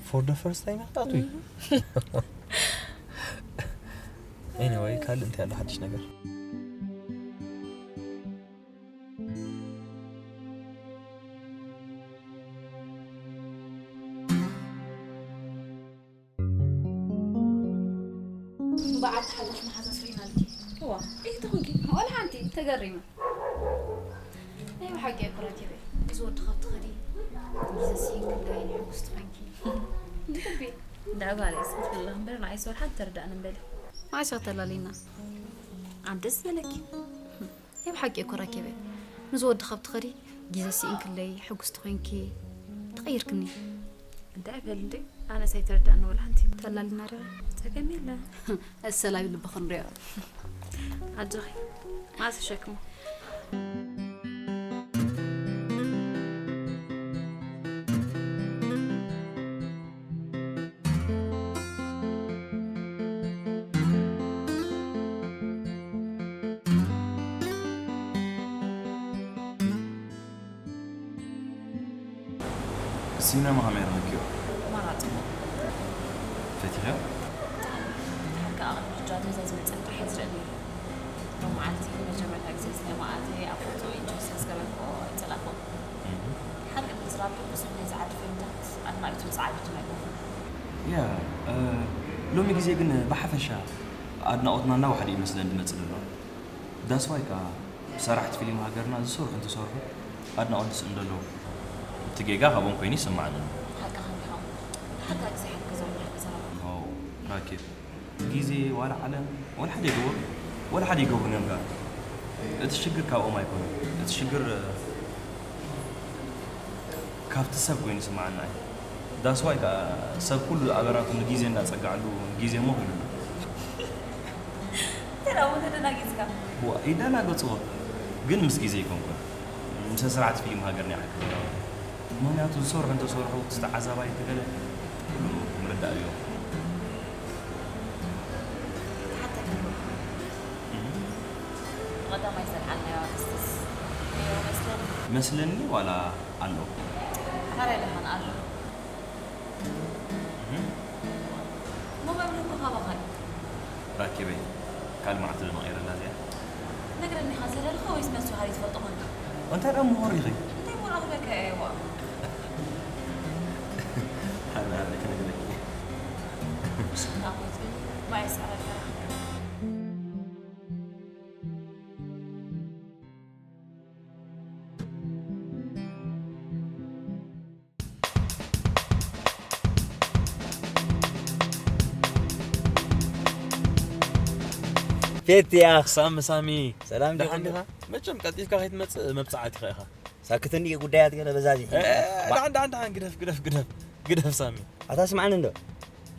For the first time ኣጣጡ እዩ። Anyway፣ ካልእ እንታይ ኣሎ ሓድሽ ነገር? በዓልቲ ሓዳሽ መሓዛስ ርኢናልኪ። እዋ፣ እንታይ ኮንኪ? ወላ ሓንቲ፣ ተገሪመ። ናይ ብሓቂ እኮ ረኪበ። እዚ ወዲ ካብ ትኸዲ፣ ግዜ ስኢንኪ፣ እንታይ ሕጉስቲ ኮንኪ። ልቢ። እንዳ ጓለይ፣ እስኪ ትብሊ እምበር፣ ንዓይስ ወላ ሓንቲ ተረዳእኒ እምበሊ። መዓስ ኢኺ ተላሊና? ኣንተ ደስ በለኪ። ናይ ብሓቂ እኮ ረኪበ። ምስ ወዲ ካብ ትኸዲ፣ ግዜ ስኢንክለይ፣ ሕጉስቲ ኮይንኪ፣ ተቐይርክኒ። እንታይ በል እንዴ? ኣነስ ኣይተረዳእኒ ወላ ሓንቲ። ተላሊና ዶ? ጸገም የለ። ኣሰላቢ ልቢ ክንሪኦ። ኣጆኺ። ማእሲ ሸክሙ። ሲነማ ከመይ ረኺብክዮ? መራጽሞ። ፈቲኽዮ? ብጣዕሚ። ድሓር ከኣ ቅድሚ ሕጂ ኣብ ገዛ ዝመጸኒ ጥራሕ እየ ዝርኢ ነይረ። ሎም መዓልቲ መጀመርታ ግዜ ሲነማ ኣትየ ኣብ ፎቶ ኢንትረስት ስለ ዝገበርክዎ ኣይጸላእክዎን። ሓቂ ንምዝራብ ግን ብዙሕ ናይ ዝዓዲ ፊልምታት ኣድናቒቱን ሰዓቢቱን ኣይኮንኩን። ያ፣ እ፣ ሎሚ ግዜ ግን ብሓፈሻ ኣድናቖትና እናወሓደ እዩ መስለን ዝመጽእ ዘሎ። That's why ከኣ ሰራሕቲ ፊልም ሃገርና ዝሰርሑ እንትሰርሑ ኣድናቖት ዝስእኑ ዘለዉ። እቲ ጌጋ ካብኦም ኮይኑ ይስምዓኒ ኣሎ። ሓቅኻ እንዲኻ እሞ፣ ሓታ ግዜ ሓቂ ክዛረብ ሓቂ ዘረባ። No፣ ራኬብ፣ ግዜ ዋላ ዓለም ዋላ ሓደ ይገብሩ ዋላ ሓደ ይገብሩን እዮም ከኣ። እቲ ሽግር ካብኦም ኣይኮነን። እቲ ሽግር ካብቲ ሰብ ኮይኑ ይስምዓኒ ኣነ። That's why ከኣ ሰብ ኩሉ ኣበራቱ ንግዜ እንዳጸግዓሉ ግዜ እሞ ክብሉ። እንተ ደኣ እሞ ተደናጊጽካ። ዋ፣ ይደናገጽዎ። ግን ምስ ግዜ ኣይኮንኩን። ምስ ስርዓት ፊልም ሃገርና ይዓክብ። ምኽንያቱ ዝሰርሑ እንተሰርሑ፣ እቲ ተዓዛባይ እንተገለ፣ ኩሉ ምርዳእ እዩ። ተሓተኒ። ቀዳማይ ዘልዓልናዮ ኣርእስትስ ነይሩ መስለኒ። መስለኒ ዋላ ኣሎ? ሓራይ ደሓን ኣሎ። እሞ መብርሂ እኮ ካባኻ እዩ። ራኪበይ፣ ካልእ መዓልቲ ዶ ንቐይረላ እዚኣ? ነግረኒ ኢኻ ዝደለኻ ወይስ መልሲ ወሃቢ ትፈልጦ ኮንካ? እንታይ ደኣ ምሁር ኢኺ? እንታይ ምሁር ኣኽበካ እየ ዋእ። ሃለ ሃለ ክነግረኪ። ሽታ ኮይትብል ባይ ስዕረካ። ፌትያ ሳሚ ሳሚ ሰላም ደሓን ዲኻ? መቸም ቀልጢፍካ ከይትመጽእ መብጽዓት ኢኻ ኢኻ። ሳክትኒ ጉዳያት ገለ በዛዚሕ። እ፣ ደሓን ደሓን ደሓን ግደፍ ግደፍ ግደፍ ግደፍ ሳሚ። ኣታ ስምዓኒ እንዶ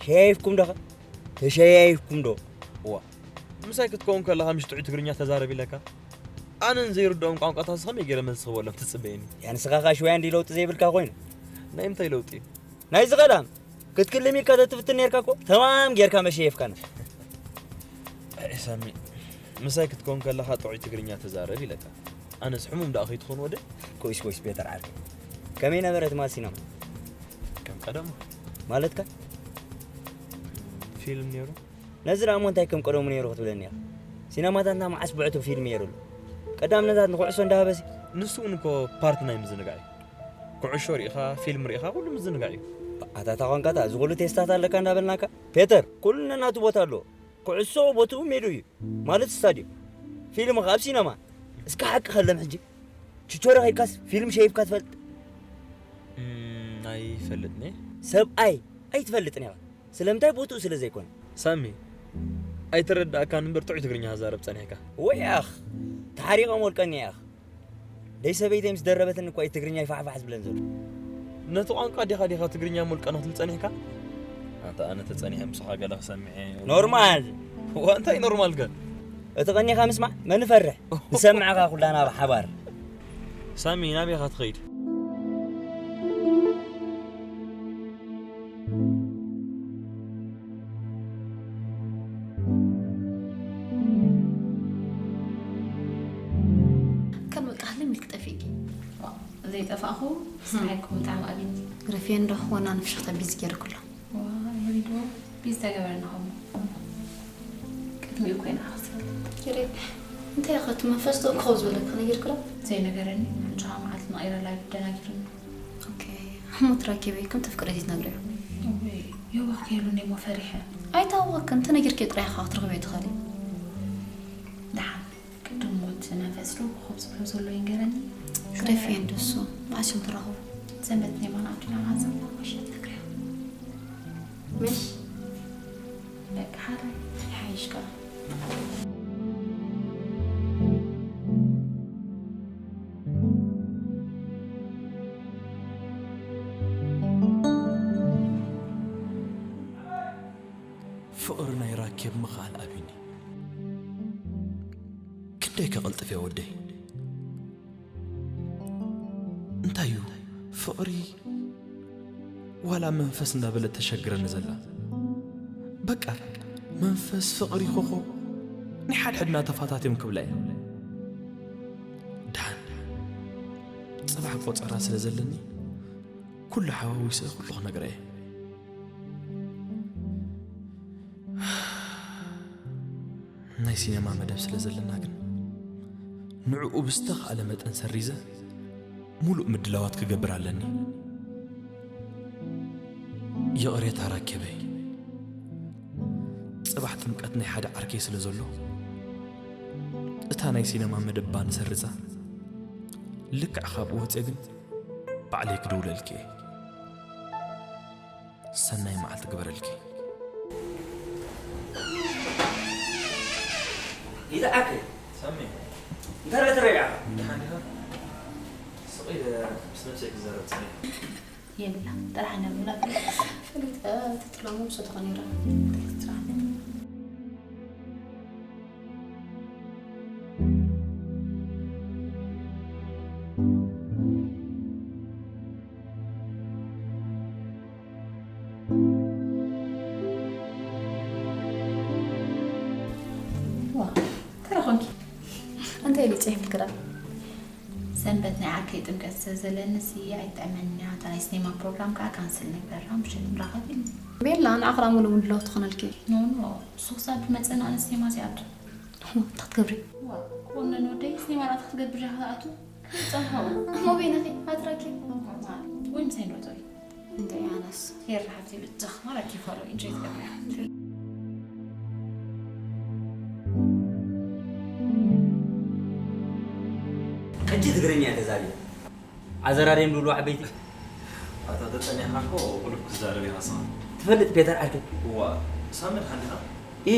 ሸያይፍኩም ዶ ተሸያይፍኩም ዶ? እዋ ምሳይ ክትከውን ከለኻ ምሽ ጥዑይ ትግርኛ ተዛረብ ኢለካ። ኣነ ንዘይርድኦም ቋንቋታት ከመይ ገይረ መልሲ ክህበሎም ትጽበየኒ? ያ ንስኻ ከኣ ሽወያ እንዲ ለውጢ ዘይብልካ ኮይኑ። ናይ ምንታይ ለውጢ? ናይዚ ቀዳም ክትክልም ኢልካ ተትፍትን ነርካ እኮ ተማም ጌርካ መሸየፍካና። ኣይ ሳሚ ምሳይ ክትኮን ከለኻ ጥዑይ ትግርኛ ተዛረብ ኢለካ። ኣነስ ሕሙም ደኣ ከይትኾን ወደ? ኮይስ ኮይስ ቤተር ዓርከይ። ከመይ ነበረ ትማል ሲነማ? ከም ቀደሙ። ማለትካ? ፊልም ነይሩ። ነዚ ደኣ እሞ እንታይ ከም ቀደሙ ነይሩ ክትብለኒ ኢኻ? ሲነማታትና መዓስ ብዕቱብ ፊልም ነይሩሉ? ቀዳምነታት ንኩዕሶ እንዳሃበሲ። ንሱ እውን እኮ ፓርት ናይ ምዝንጋዕ እዩ። ኩዕሾ ርኢኻ፣ ፊልም ርኢኻ፣ ኩሉ ምዝንጋዕ እዩ። ኣታ እታ ቋንቋታ፣ እዚ ኩሉ ቴስታት ኣለካ እንዳበልናካ? ፔተር፣ ኩሉ ነናቱ ቦታ ኣለዎ። ኩዕሶ ቦትኡ ሜድኡ እዩ። ማለት ስታድዮም። ፊልም ኸኣ ኣብ ሲነማ። እስከ ሓቂ ከለም ሕጂ። ችቾረ ከይድካስ ፊልም ሸይፍካ ትፈልጥ? እም፣ ኣይፈልጥን እየ። ሰብኣይ ኣይትፈልጥን ኢኻ። ስለምንታይ ቦትኡ ስለ ዘይኮነ። ሳሚ፣ ኣይተረዳእካን እምበር ጥዑይ ትግርኛ ክዛረብ ጸኒሕካ። ወይ ኣኽ፣ ተሓሪቐ ሞልቀኒ ኢኻ። ደይ ሰበይተይ ምስ ደረበትኒ እኳ እዩ ትግርኛ ይፋሕፋሕ ዝብለን ዘሎ። ነቲ ቋንቋ ዲኻ ዲኻ ትግርኛ ሞልቀኒ ክትብል ጸኒሕካ? ኣንታ ኣነ ተጸኒሐ ምሳኻ ገለ ክሰምዕ እየ። ኖርማል። እዋ እንታይ ኖርማል ከ? እቲ ቀኒኻ ምስማዕ መን ይፈርሕ? ንሰምዕኻ ኩላና ብሓባር። ሳሚ ናበይ ኢኻ ትኸይድ? ከም በቃ ህልም ኢልክ ጠፊእኪ። ዋእ፣ ዘይጠፋእኹ ስራሕ ኣይኮን ብጣዕሚ ኣብዩኒ። ግረፍየ እንዶ ዋና ንፍሽኽታ ቢዚ ገይርኩሎ። ዋእ፣ ይሪድዎ ቢዚ ተገበርና ኸሞ። ቅድሚኡ ኮይና ክስል። ኪሬ፣ እንታይ ኢኻ እቲ መንፈስ ደው ክኸው ዝበለካ ነጊርክሎ? ዘይነገረኒ፣ ብቻ መዓልቲ መቒረ ላይፍ ደናጊሩኒ። ኦኬ፣ እሞ ትራኪበይ ከም ተፍቅረቲ ትነግሪዮ? ወይ፣ የዋህ ከይብሉኒ እሞ ፈሪሐ። ኣይታወቅክን፣ ተነጊርኪ ጥራይ ኢኻ ክትረኽብዮ ትኽእሊ። ደሓን፣ ቅድም ሞት መንፈስ ዶ ኮኾብ ዝብሎ ዘሎ ይንገረኒ። ግደፍዮ እንዶ እሱ፣ መዓስ እዮም ትራኸቡ? ሰንበት ናይ ማን ኣቱና ማንሳት ምሸት ነግሪዮ። ምሽ? በቃ ሓራይ፣ ይሓይሽ ከኣ። ፍቕሪ ናይ ራኬብ ምኽኣል ኣብዩኒ። ክንደይ ከቐልጥፍ እየ ወደይ? እንታይ እዩ ፍቕሪ ዋላ መንፈስ እንዳበለት ተሸግረኒ ዘላ? በቃ መንፈስ፣ ፍቕሪ፣ ኮኾብ ናይ ሓድሕድና ተፋታትዮም ክብላ እየ። ደሓን ጽባሕ ቆጸራ ስለ ዘለኒ ኩሉ ሓዋዊሰ ኩሉ ክነግራ እየ። ናይ ሲነማ መደብ ስለ ዘለና ግን ንዕኡ ብዝተኻእለ መጠን ሰሪዘ ሙሉእ ምድላዋት ክገብር ኣለኒ። ይቕሬታ ራኬበይ፣ ጽባሕ ጥምቀት ናይ ሓደ ዓርከይ ስለ ዘሎ እታ ናይ ሲነማ መደባ ንሰርዛ። ልክዕ ካብኡ ወጽየ ግን ባዕለይ ክድውለልኪ እየ። ሰናይ መዓልቲ ግበረልኪ። ይትዓከ። ሳሚ። እንታይ ትረኣ? ደሓን ዲኻ? ስቕ ኢለ ምስ ነብሰይ ክዛረብ ጸኒሐ። የብላ፣ ጥራሕ ነብላ። ፈሊጠ፣ ተትሎሞ ምስ ተኾነ ይረኣ። ጥራሕ ነብላ። ዋ፣ እንታይ ረኾንኪ? እንታይ ኢሉ ይጽሕፍ ክራ? ሰንበት ናይ ዓርከይ ጥምቀት ስለ ዘለኒ ሲ ኣይጥዕመኒ እያ። እታ ናይ ሲኔማ ፕሮግራም ከኣ ካንስል ንግበራ፣ ምሸት ንራኸብ ኢሉ። ቤላ፣ ንዓኽራ ሙሉ ምድላው ትኾነልኪ። ኖ፣ ኖ፣ እሱ ክሳብ ዝመጸና ኣነ ሲኔማ ዘይኣቱ። እንታይ ክትገብሪ? ዋ፣ ክወነን ወደይ፣ ሲኔማ ናትኪ ክትገብር ዲኻ ክትኣቱ? ጸንሖ። እሞ በይንኺ ኣትራኪ? ኖርማል። ወይ ምሳይ ንዶ ዞሪ? እንደ ያነስ። ሄር ሓብቲ ብትኽ ማለት ይፈሎ፣ ኢንጆይ ትገብሪ ሓብቲ። ሕጂ ትግርኛ እየ ተዛሪበ። ኣዘራርዮም ዝብሉ ዓበይቲ። ኣታ ተጸኒሕካ እኮ ቁልፍ ክዛረብ ኢኻ ንስኻ። ትፈልጥ ፔተር ዓርከይ? እዋ፣ ሳሚ ድሓን ዲኻ? ኢ።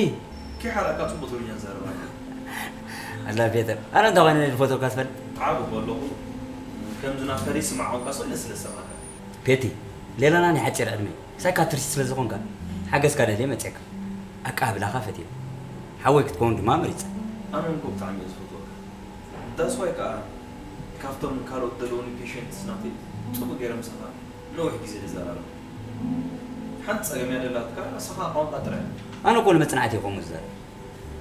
ኪሓላካ ጽቡቅ ትግርኛ ትዛረብ ኣላ። ኣላ ፔተር፣ ኣነ እንታይ ኮይነ ዝፈተውካ ትፈልጥ? ዓቢ እኮ ኣለኹ። ከምዚ ናትካ ደይ ስማዕ ቋንቋ ሰው ኢለ ስለ ዝሰማዕካ። ፔቲ፣ ሌላና ናይ ሓጺር ዕድመ። ሳይካትሪስት ስለ ዝኾንካ፣ ሓገዝካ ደልየ መጺኣካ። ኣቀባብላኻ ፈትየ። ሓወይ ክትከውን ድማ መሪጸ። ኣነ እውን እኮ ብጣዕሚ እየ ዝፈትወካ። That's why ከኣ ካብቶም ካልኦት ዘለውኒ ፔሸንትስ ናተይ ጽቡቅ ገይረ ምሳኻ ነዊሕ ግዜ ዝዘራረብ። ሓንቲ ጸገም እያ ደላትካ፣ ንስኻ ቋንቋ ጥራይ። ኣነ እኮ ንመጽናዕቲ እየ ከምኡ ዝዛረብ።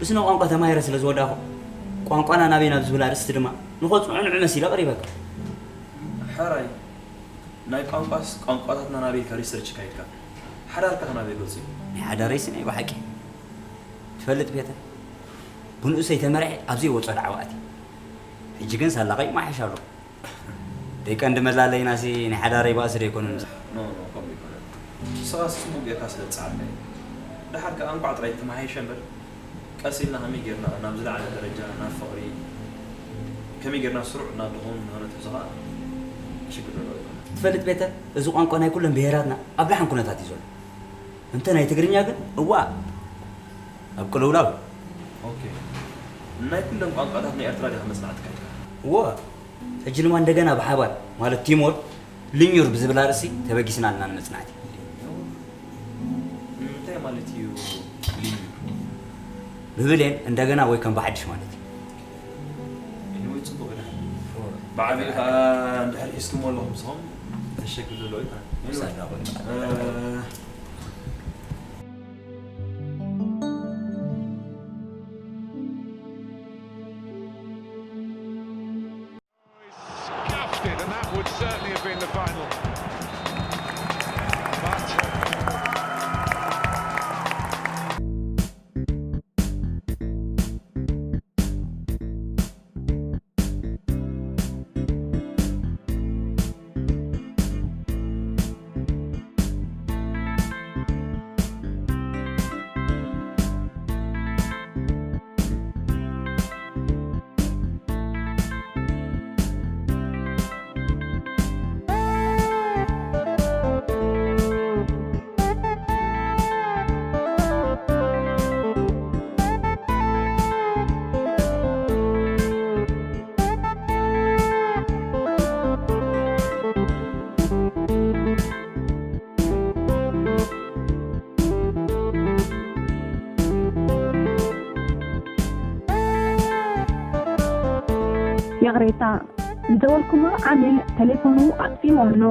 ብስነ ቋንቋ ተማሂረ ስለ ዝወዳእኹ፣ ቋንቋና ናበይ ናብ ዝብል ኣርእስቲ ድማ ንኸጽንዑ ንዑ መሲለ ኣቕሪበካ። ሕራይ ናይ ቋንቋስ ቋንቋታትና ናበይ ኢልካ ሪሰርች ካይድካ ሓዳርካ ከ ናበይ ገጹ እዩ? ናይ ሓዳረይሲ ናይ ብሓቂ ትፈልጥ ፔተር፣ ብንኡሰይ ተመርዒ ኣብ ዘይወጾ ዳዕዋ ኣትየ። ሕጂ ግን ሳላቐይ ይመሓየሽ ኣሎ። ደይ ቀንዲ መላለይናሲ ናይ ሓዳረይ ባእሲ ዶ ኣይኮኑን? ኖ ኖ ከምኡ ኣይኮነን። ንስኻስ ጽቡቕ ጌርካ ስለ ዝጸዓርካዮ። ደሓር ከኣ እንቋዕ ጥራይ ተመሓየሸ እምበር ቀስ ኢልና ከመይ ጌርና ናብ ዝለዓለ ደረጃ ናብ ፍቕሪ ከመይ ጌርና ስሩዕ ናብ ዝኾኑ ንኽነትሕዞ ከኣ ሽግር ዘለዎ ኣይኮነን። ትፈልጥ ቤተ፣ እዚ ቋንቋ ናይ ኩለን ብሄራትና ኣብ ደሓን ኩነታት እዩ ዘሎ። እንተ ናይ ትግርኛ ግን እዋእ ኣብ ቅልውላው። ኦኬ። ናይ ኩለን ቋንቋታት ናይ ኤርትራ ዲኻ መጽናዕቲ ኣካይድካ? እወ። ሕጂ ድማ እንደገና ብሓባር ማለት ቲምወርክ ልኙር ብዝብል ኣርእስቲ ተበጊስና ኣለና ንመጽናዕቲ። እንታይ ማለት እዩ ልዩር? ብብሌን እንደገና ወይ ከም ብሓድሽ ማለት እዩ። Anyway ጽቡቕ ኢና። ብዓቢኡ ከኣ እንድሕር ሒዝኩሞ ኣለኹም ንስኹም ዘሸግር ዘሎ ኣይኮነን። Anyway፣ ሳላ ኮይኑ እ፣ Scuffed it, and that would certainly have been the final. But ይቕሬታ፣ ዝደወልኩሞ ዓሚል ተሌፎኑ ኣጥፊእዎ ኣሎ።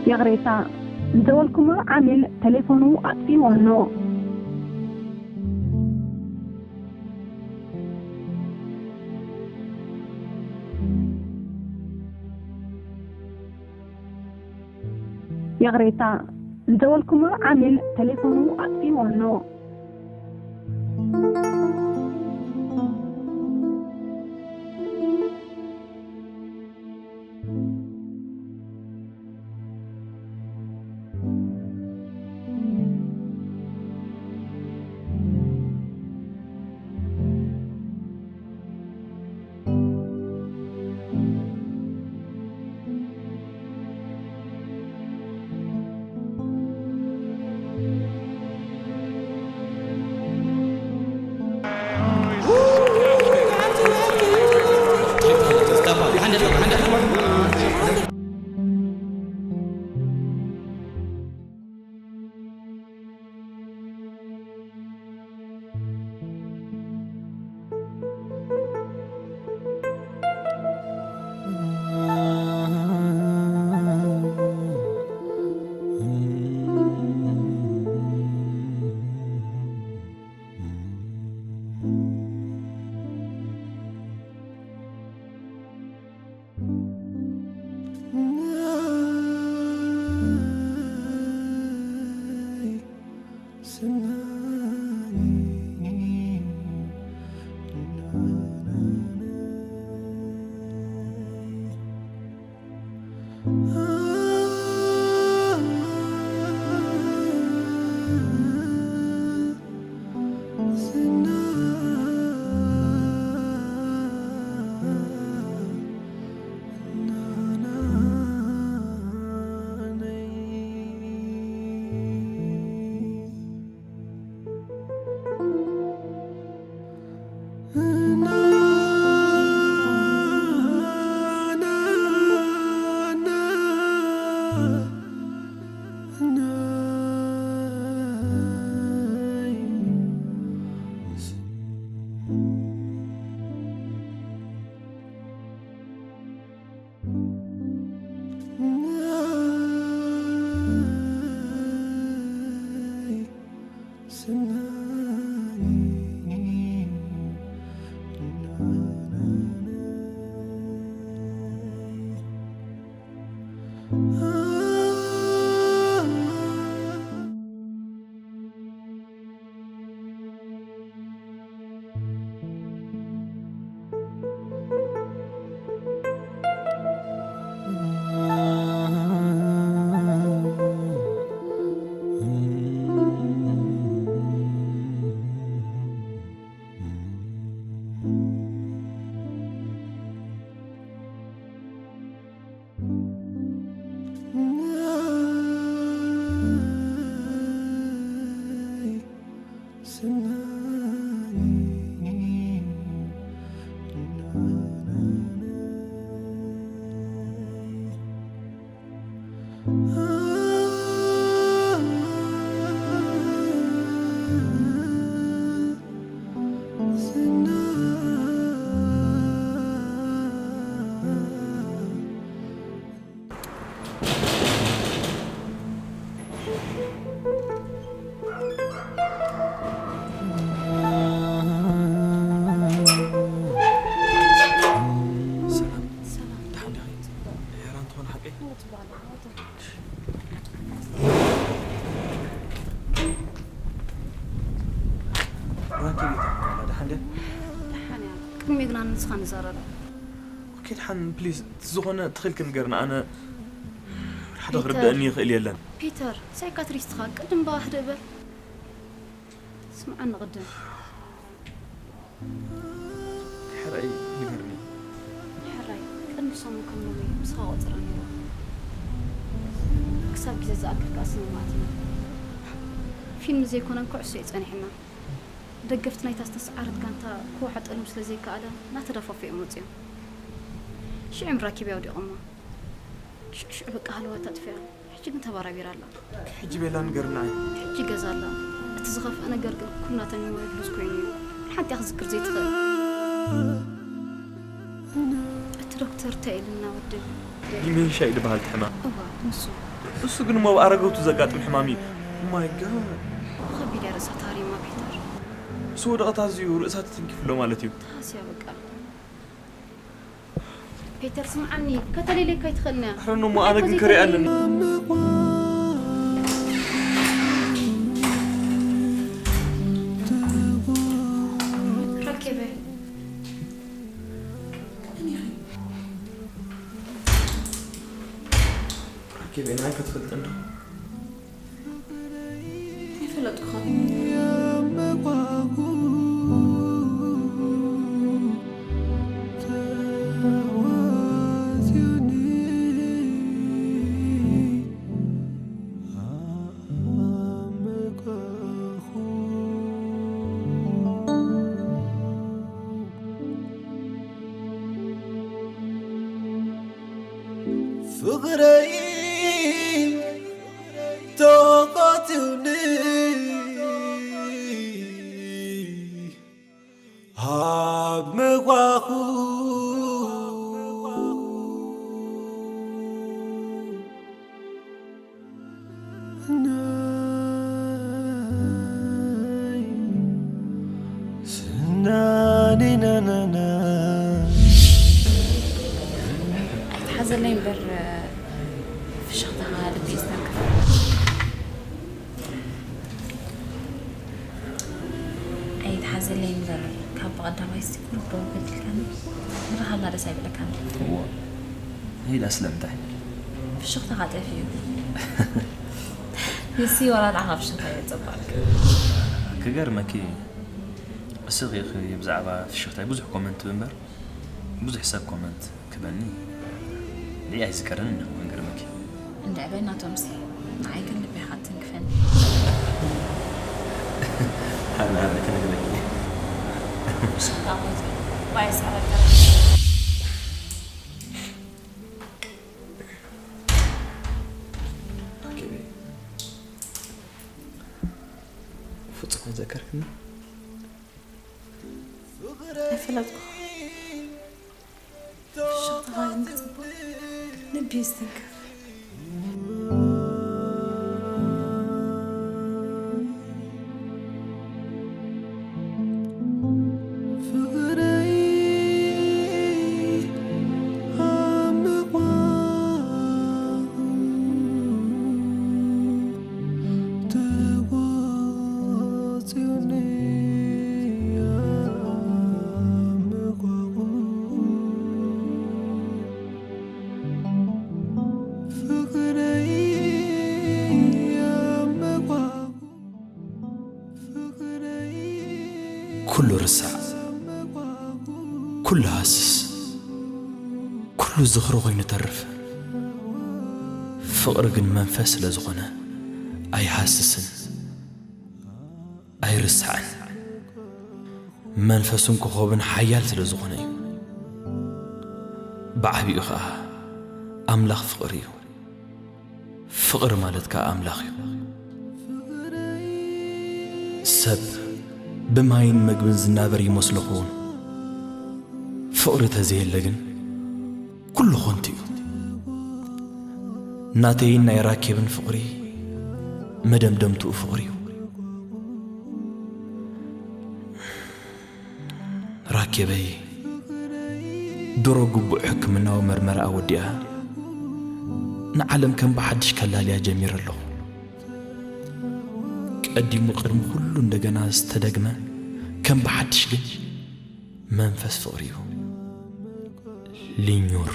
ይቕሬታ፣ ዝደወልኩሞ ዓሚል ተሌፎኑ ኣጥፊእዎ ኣሎ። ይቕሬታ፣ ዝደወልኩሞ ዓሚል ተሌፎኑ ኣጥፊእዎ ኣሎ። ሰላም። ሰላም። ደሓን ዲኺ? ጽቡቕ። ሕራን ትኾን ሓቀይ? እዎ፣ ጽቡቕ ኣለኹ። ራኬብ፣ ደሓን ድያ? ደሓን እያ። ቅድሚ ግና ንስኻ ንዛረብ። ኦኬ፣ ደሓን፣ ፕሊዝ፣ ዝኾነ ትኽልክ ንገርና። ኣነ ሓደ ፒተር። ክርደአኒ ይኽእል የለን። ፒተር፣ ሳይካትሪስትኻ ቅድም ባ ህድእ በል። ስምዓኒ ቅድም። ሕራይ ንገርኒ። ሕራይ፣ ቅድሚ ሰሙን ከም ሎሚ ምሳኻ ቆጸራ ነይሩ። ክሳብ ግዜ ዝኣክል ከኣ ስምማዕትና። ፊልም ዘይኮነን ኩዕሶ እዩ ጸኒሕና። ደገፍቲ ናይታ ዝተሰዓረት ጋንታ ክወሓጠሎም ስለ ዘይከኣለ፣ እናተደፋፍኡ እዮም ወጺኦም። ሽዑ እዮም ራኪብ ኣውዲቖማ። ሽዑ ሽዑ በቃ ሃለዋታ ኣጥፊኣ። ሕጂ ግን ተባራቢራ ኣላ። ሕጂ ቤላ ንገርና። ሕጂ ገዛ ኣላ። እቲ ዝኸፍአ ነገር ግን ኩሉ ናታ ሜሞሪ ሉዝ ኮይኑ እዩ። ሓንቲ እያ ክዝክር ዘይትኽእል። እቲ ዶክተር እንታይ ኢሉና ወዲ? ዲሜንሻ እዩ ዝበሃል እቲ ሕማም። እዋ፣ ንሱ። እሱ ግን እሞ ኣብ ኣረገውቱ ዘጋጥም ሕማም እዩ። ማይ ጋድ። ከቢድ እያ ርእሳ ታሪማ ፒተር። እሱ ወደቐት ኣዝዩ ርእሳ ተተንኪፉ ኣሎ ማለት እዩ። ተሃስያ በቃ። ፒተር ስምዓኒ፣ ከተለይለካ ኣይትኽእልን እያ። ኣረ፣ እሞ ኣነ ግን እንታይ ክሪኣ ኣለኒ? ረኪበ። ረኪበ፣ ንዓይ ከትፈልጥን ዶ? ኣይፈለጥኩኻን። ፍቕረይ ተቐትኒ ኣብ ምዃኹ ናይ ስናኒ ናናና። ኣይትሓዘለይ እምበር፣ ፍሽኽታኻ ልቢ እዩ ዝተንክፍ። ኣይትሓዘለይ እምበር፣ ካብ ብቐዳማይስ ቁሩብ ደው በልካኒ፣ ምርኻብና ደስ ኣይብለካን። እዎ። ሄዳ ስለምንታይ? ፍሽኽታኻ ጠፊኡ። ንሲ ዋላ ንዓኻ ፍሽኽታ እየ ዘጸባእካ። ክገርመኪ፣ እስኺ ኢኺ ብዛዕባ ፍሽኽታይ ብዙሕ ኮመንት ትህቢ እምበር፣ ብዙሕ ሰብ ኮመንት ክበኒ ንዒ ኣይዝከረንን እኮ፣ ክገርመኪ። እንድዒ በይናቶምሲ፣ ንዓይ ግን ልቢ ኢኻ ትንክፈኒ። ሃና፣ ሃና፣ ክነግረኪ። ስልካ ቆይቶ፣ ዋይ፣ ሰረቀ። ኦኬ፣ በይ። ፍጹም ኣይዘከርክኒ? ኣይፈለጥኩ። ፍሽኽታኻ ግን ክጽብቕ ልቢ ይስትንክፍ። ኩሉ ርሳዕ፣ ኩሉ ሃስስ፣ ኩሉ ዝኽሪ ኮይኑ ተርፍ። ፍቕሪ ግን መንፈስ ስለ ዝኾነ ኣይሃስስን ኣይርሳዕን። መንፈሱን ኮኾብን ሓያል ስለ ዝኾነ እዩ። ብዓቢኡ ኸኣ ኣምላኽ ፍቕሪ እዩ። ፍቕሪ ማለት ከኣ ኣምላኽ እዩ። ሰብ ብማይን መግብን ዝናበር ይመስሎ ኸውን። ፍቕሪ ተዘየለ ግን ኩሉ ኾንቲ እዩ። ናተይን ናይ ራኬብን ፍቕሪ መደምደምትኡ ፍቕሪ እዩ። ራኬበይ ድሮ ግቡእ ሕክምናዊ መርመራ ኣወዲኣ ንዓለም ከም ብሓድሽ ከላልያ ጀሚረ ኣለኹ። ቀዲሙ ቅድሚ ኩሉ እንደገና ዝተደግመ ከም ብሓድሽ ግን መንፈስ ፍቕሪ እዩ። ሊኙር።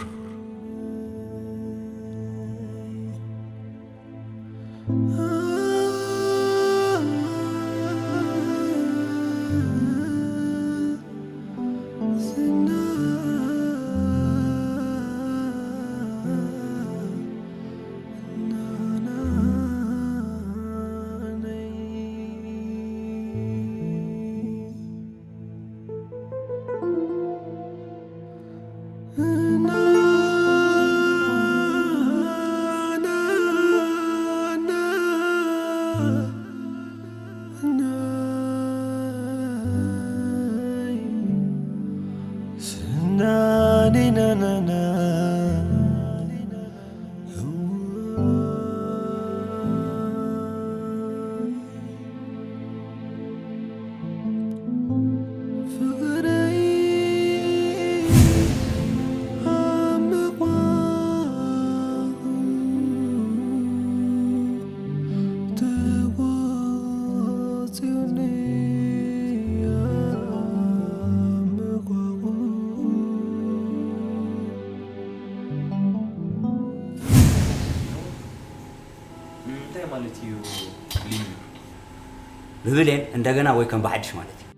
እንታይ ማለት እዩ ሊኒር? ብብሌን እንደገና ወይ ከም ብሓድሽ ማለት እዩ።